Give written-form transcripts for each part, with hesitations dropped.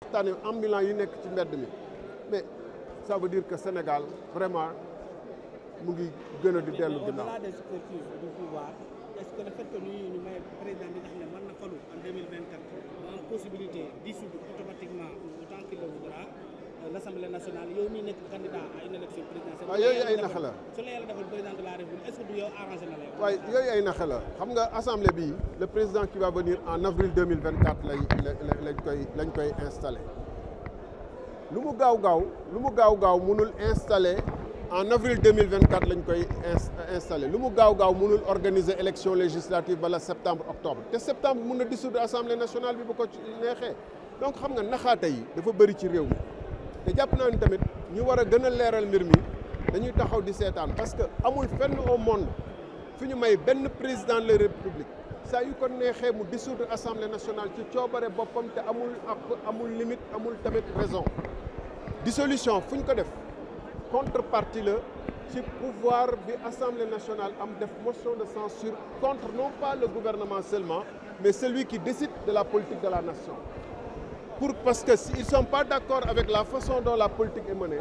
waxtaane ambulants yi nekk ci mbedd mi mais ça veut dire que Sénégal vraiment mu ngi gën a di dellu ginnaaw. Au-delà des expertises du pouvoir, est-ce que le fait que ñu may président bi nga xam ne mën na falu en 2024 mu am possibilité dissoudre automatiquement autant qu'il le voudra l'Assemblée nationale yow mii nekk candidat à une élection présidentielle. waaw yooyu ay naxa la. su la yàlla defal président de la République est-ce que du yow arrangé na la yow. waaye yooyu ay naxa la xam nga assemblée bii le président qui va venir en avril 2024 lañ koy installé lu mu gaaw gaaw mënul installé en avril 2024 lañ koy installé lu mu gaaw mënul organiser élection législative bala septembre octobre te septembre mun na dissoudre assemblée nationale bi bu ko neexee donc xam nga naxaate yi dafa bëri ci réew mi te jàpp naa ni tamit ñu war a gën a leeral mbir mi dañuy taxaw di seetaan parce que amul fenn au monde fi ñu may benn président de la république saa yu ko neexee mu dissoudre assemblée nationale ci coobare boppam te amul limite amul tamit raison dissolution fu ñu ko def contrepartie la ci pouvoir bi assemblée nationale am def motion de censure contre non pas le gouvernement seulement mais celui qui décide de la politique de la nation parce que s'ils sont pas d'accord avec la façon dont la politique est menée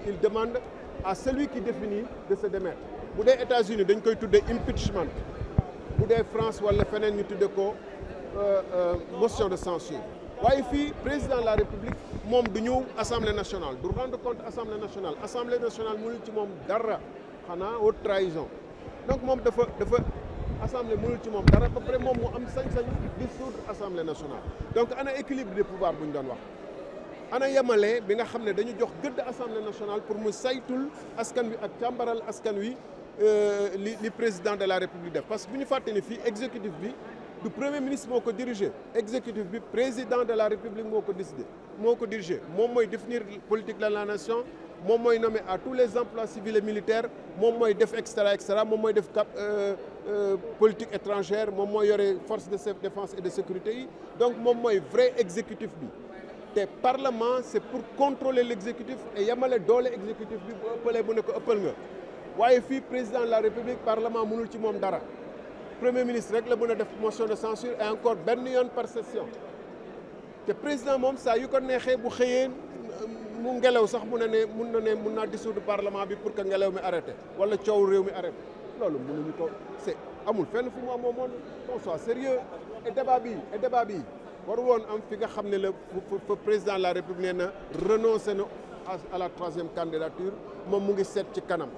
ils demandent à celui qui définit de se démettre bu dee États-Unis dañ koy tuddee impeachment bu dee France wala feneen ñu tudde ko motion de censure waaye fii président de la République moom du ñëw assemblée nationale du rendre compte assemblée nationale mënul ci moom dara xanaa haute trahison donc moom dafa assemblée mënul ci moom dara ba pare moom mu am sañ-sañu dissoudre assemblée nationale donc ana équilibre des pouvoirs bu ñu doon wax ana yemale bi nga xam ne dañu jox gëdd assemblée nationale pour mu saytul askan wi ak càmbaral askan wi li président de la République def parce que bu ñu fàtte ni fii exécutif bi du premier ministre moo ko dirigé exécutif bi président de la République moo ko décidé moo ko dirigé moom mooy définir politique de la nation moom mooy nommé à tous les emplois civils et militaires moom mooy def extra moom mooy def politique étrangère moom mooy yore force de défense et de sécurité yi donc moom mooy vrai exécutif bi te parlement c'est pour contrôler l'exécutif et yamale doole exécutif bi bu ëppalee bu ne ko ëppal nga waaye fii président de la République parlement mënul ci moom dara premier ministre rek la mën a def motion de censure et encore benn yoon par session te président moom saa yu ko neexee bu xëyee mu ngelaw sax mun naa dissoudre parlement bi pour que ngelaw mi arrêté wala coow réew mi arrêté loolu mënuñu ko c'est amul fenn fu mu amoo moon qu'on soit sérieux et débat bi waru woon am fi nga xam ne la président de la République nee na renoncé na à la troisième candidature moom mu ngi seet ci kanam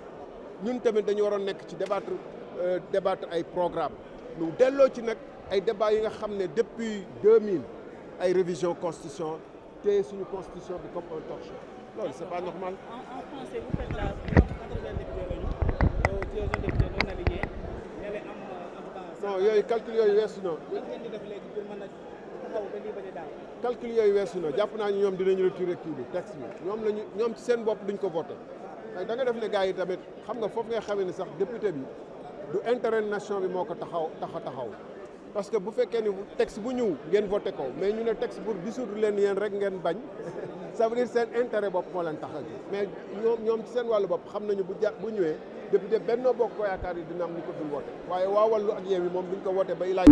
ñun tamit dañu waroon nekk ci débattre ay programme ñu delloo ci nag ay débat yi nga xam ne depuis 2000 ay révision constitution te suñu constitution bi comme un torchon loolu c'est pas normal. En français vous faites la 80 députés lañu ci les députés non alignés ñale am en tout cas. non yooyu calcul yooyu weesu na. lan ngeen di def léegi pour mën a taxaw ba lii bañ a daal. calcul yooyu weesu na jàpp naa ñu ñoom dinañu retirer kii bi texte bi ñoom ci seen bopp duñ ko voté da nga def ne gars yi tamit xam nga foofu ngay xamee ni sax député bi du intérêt nation bi moo ko taxaw parce que bu fekkee ni texte bu ñëw ngeen voté ko mais ñu ne texte pour dissoudre leen yéen rek ngeen bañ ça veut dire seen intérêt bopp moo leen tax a ji mais ñoom ci seen wàllu bopp xam nañu bu ñëwee député Benno Bokk Yaakaar yi dina am ñu ko dul voté waaye waa Wallu ak Yewwi moom duñ ko voté ba ilaaj